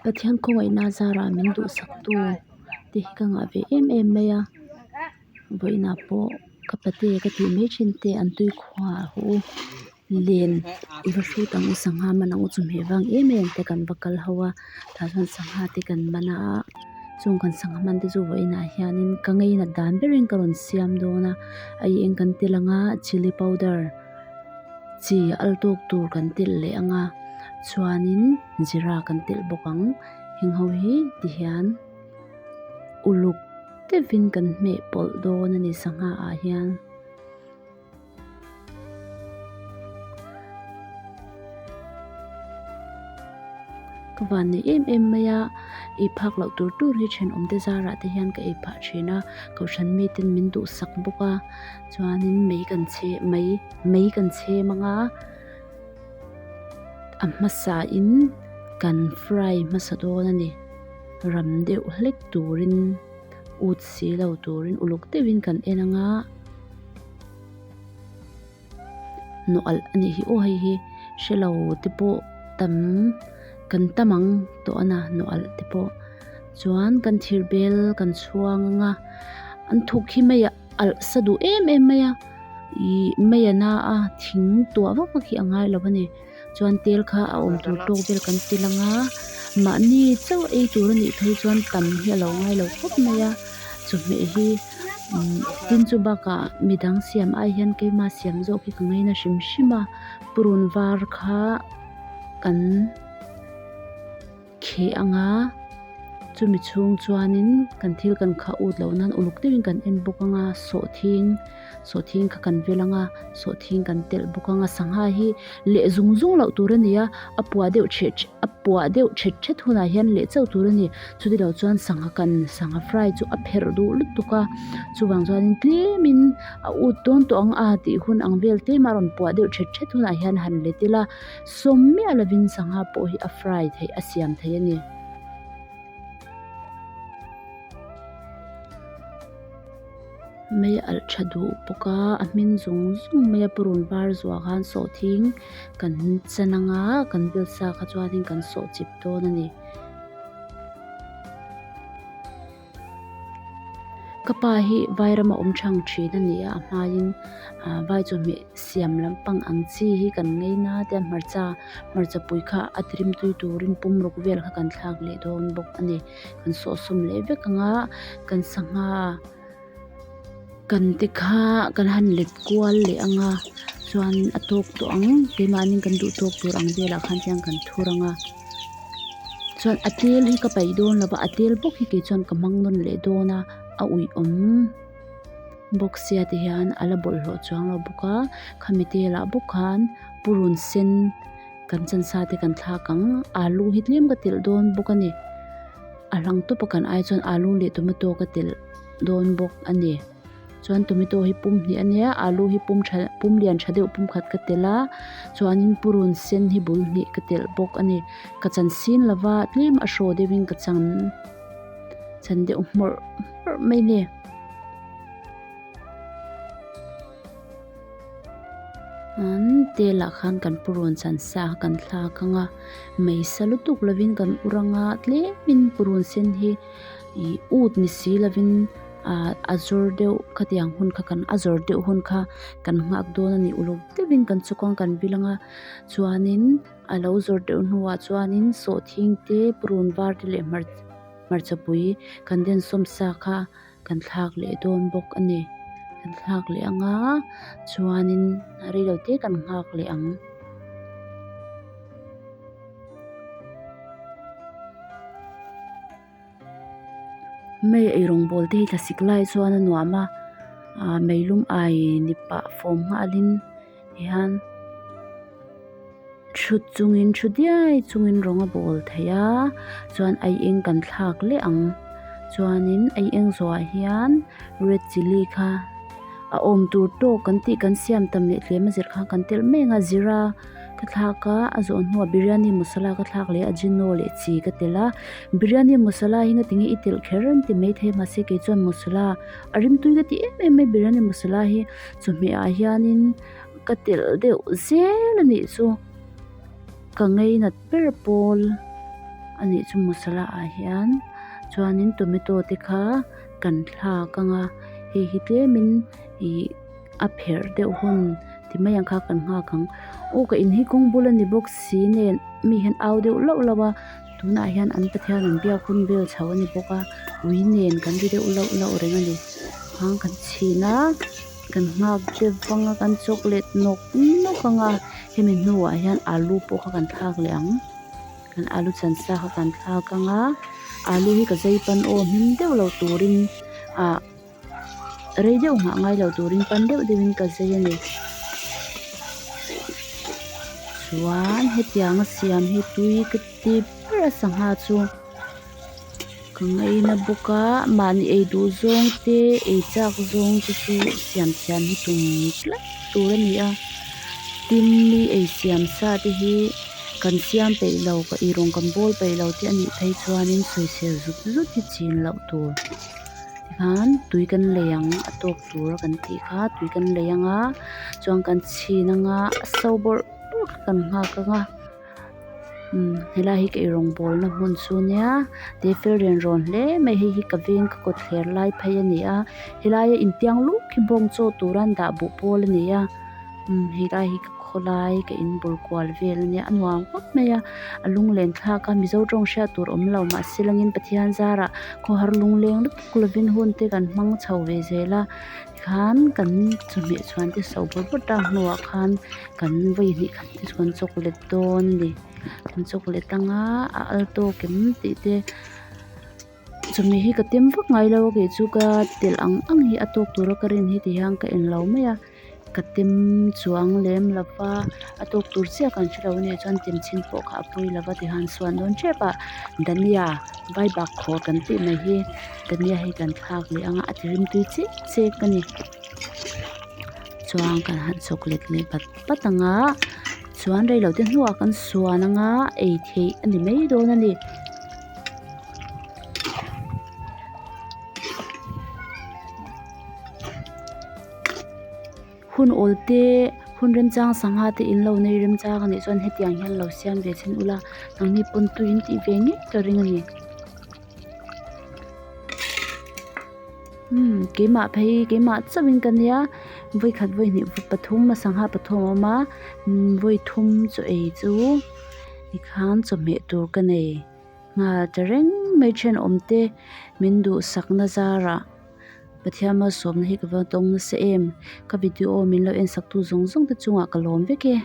Pathian khawngaihna zarah min duhsak tu te hi ka ngah ve em em mai a vawiinah pawh ka pate ka tih mai thin te an tui khuah a haw u len i va hrut ang u sangha man ang u chawhmeh vang em em te kan va kal ho a tah chuan sangha te kan man a chung kan sangha man te chu vawiinah hianin ka ngei nat dan berin ka rawn siam dawn a a eng kan tel ang a chilli powder chi al tawk tur kan telh leh ang a chuanin zira kan telh bawk ang heng ho hi tihian uluk deuhin kan hmeh pawlh dawn a ni sangha ah hian. Ka van nei em em mai a ei phak loh tur tur hi thenawm te zarah te hian ka ei phah thin a kohhran miten min duhsak bawk a chuanin mei kan chhe mei mei kan chhem anga a hmasa in kan fry hmasa dawn a ni ram deuh hlek turin ut si lo turin uluk deuhin kan en anga nawh alh a nih hi aw hei hi hrelo te pawh tam kan tam ang tawh a na nawh alh te pawh chuan kan thir bel kan chhuang anga an thuk hi mei ah alh sa duh em em mai a ih mei a na a thing tuah vak vak hi a ngai lo a ni chuan tel kha a awm tur tawk vel kan ti lang a mahni chauh ei tur a nih phei chuan tam hi a lo ngai lo khawp mai a chawhmeh hi umm tin chu bakah midang siam ai hian keima siam zawk hi ka ngaina hrim hrim a purun var kha kan kheh ang a chumi chhung chuanin kan thil kan khah ut loh nan uluk deuhin kan en bawk ang a sawhthing sawhthing kha kan vel ang a sawhthing kan telh bawk ang a sangha hi leh zung zung loh tur a ni a a puah deuh thet a puah deuh thet thet hunah hian leh chauh tur a ni chuti lo chuan sangha kan sangha fry chu a pherh duh lutuk a chuvang chuanin tlemin a ut dawn tawh ang a tih hun ang vel tlem a rawn puah deuh thet thet hunah hian han let ila. Sawm miah lovin sangha pawh hi a fry theih a siam theih a ni. Mei a alh tha duh bawk a a hmin zung zung mai a purun var zuah khan sawhthing kan chan anga kan vel sa kha chuanin kan sawh chip dawn a ni. Ka pa hi vai rama awm thang thin a ni a a hmain ah vai chawhmeh siam lampang ang chi hi kan ngei na te a hmarcha hmarcha pui kha a tirim tui turin pum ruk vel kha kan thlak leh dawn bawk a ni kan sawhsawm leh vek ang a kan sangha kan te kha kan han let kual leh ang a chuan a tawk tawh ang keimahni kan duh tawk tur ang velah khan chuan kan thur ang a. Chuan a tel hi ka paih dawn lo va a tel bawk hi kei chuan ka hmang nawn leh dawn a a uih awm bawk sia ti hian a la bawlhhlawh chuang lo bawk a khami telah bawk khan purun sen kan chan sa te kan thlak ang alu hi tlem ka telh dawn bawk a ni a hlang tawp a kan ai chuan alu leh tomato ka telh dawn bawk a ni. Chuan tomato hi pum hnih a nia alu hi pum tha pum lian tha deuh pum khat ka telh a chuanin purun sen hi bul hnih ka telh bawk a ni ka chan sin lova tlem a hraw deuhin ka chan chan deuh hmawrh hmawrh mai a ni. An telah khan kan purun chan sa kha kan thlak ang a mei sa lutuk lovin kan ur ang a tlemin purun sen hi ih ut ni si lovin ah a zawr deuh khatiang hun kha kan a zawr deuh hun kha kan nghak dawn a ni uluk deuhin kan chawk ang kan vil ang a chuanin a lo zawr deuh hnuah chuanin sawhthing te purun var te leh hmarcha pui kan den sawm sa kha kan thlak leh dawn bawk a ni kan thlak leh ang a chuanin reilo te kan nghak leh ang. Mei ei rawngbawl te hi thlasik lai chuan a nuam a ah meilum ai ni pah fawm nghalin hian thut chungin thu diai chungin rawng a bawl thei a chuan ai eng kan thlak leh ang chuanin ai eng zawhah hian red chilli kha a awm tur tawk kan tih kan siam tam leh tlem a zir kha kan telh mek a zira. Ka thlak a a zawh hnuah biryani masala ka thlak leh a ajino leh chi ka telh a biryani masala hi ngatinge i telh kher an ti maithei mahse kei chuan masala a rimtui ka ti em em mai biryani masala hi chawhmeh ah hianin ka telh deuh zel a nih chu ka ngei nat ber pawl. A nih chu masala ah hian chuanin tomato te kha kan thlak anga hei hi tlemin ihh a pherh deuh hun ti mai ang kha kan nghak ang aw ka in hi kawng bul a ni bawk si nen mi hian au deuh lauh lauh a tunah hian an pathian an biak hun vel chho a ni bawk a ui nen kan ri deuh lauh lauh reng a ni hang kan chhin a kan nghak deuh vang a kan chawk let nawk nawk ang a hemi hnuah hian alu pawh kha kan thlak leh ang. Kan alu chan sa kha kan thlak ang a alu hi ka zai pan aw hmin deuh lo turin ah rei deuh nghah ngai lo turin pan deuh deuhin ka zai a ni chuan hetianga siam hi tui ka ti ber a sangha chu ka ngaina bawk a mahni ei duh zawng te ei chak zawng te chu siam thiam hi tum tlat tur a ni a tin mi ei siam sa te hi kan siam peih lo ka ei rawng kan bawl peih lo te a nih phei chuanin sawisel zut zut hi chin loh tur tikhan tui kan lei ang a tawk tur a kan tih kha tui kan lei ang a chuan kan chhin ang a a so bawrh bawrh kha kan nghak ang a. Umm helai hi ka eirawng bawlna hmun chu nia te fel rian rawn hle mai hei hi ka veng ka kawt thler lai phei a ni a helaia intiang luk hi bawng chaw tura an dah buh pawl a ni a umm helai hi ka khawlai ka inbul kual vel a nia a nuam khawp mai a a lunglen thlak a mizo tawng hriat tur awm lo mahse langin Pathian zarah khawhar lungleng lutuk lovin hun te kan hmang chho ve zel a tikhan kan chawhmeh chhuan te so bawrh bawrh tak hnuah khan kan vawi hnih khat te chu kan chawk let dawn a ni kan chawk let anga a al tawk em tih te chawhmeh hi ka tem vak ngai lo a kei chu ka telh ang ang hi a tawk tura ka rin hi ti hian ka en lo mai a ka tem chuang lem lo va a tawk tur chiah kan hre lo a nih chuan tem chhin pawh kha a pawi lo va tihian suan dawn tep a dhania vaibak khawr kan tih mai hi dhania hi kan thlak leh ang a a ti rimtui chek chek a ni chuan kan han chawk let leh pat pat ang a chuan reilote hnuah kan suan ang a ei theih a ni mai dawn a ni. Hun awl te hun remchang sangha te in lo nei remchang a nih chuan hetiang hian lo siam ve chhin ula nangni pawn tui in tih ve ngei ka ring a ni. Umm keimah phei keimah chauhin ka nia vawikhat vawihnih pathum a sangha pathum a awm a vawi thum chaw ei chu tikhan chawhmeh tur ka nei nghal ta reng mai thenawm te min duhsakna zarah Pathian malsawmna hi ka va tawng nasa em ka video min lo en sak tu zawng zawng te chungah ka lawm vek e.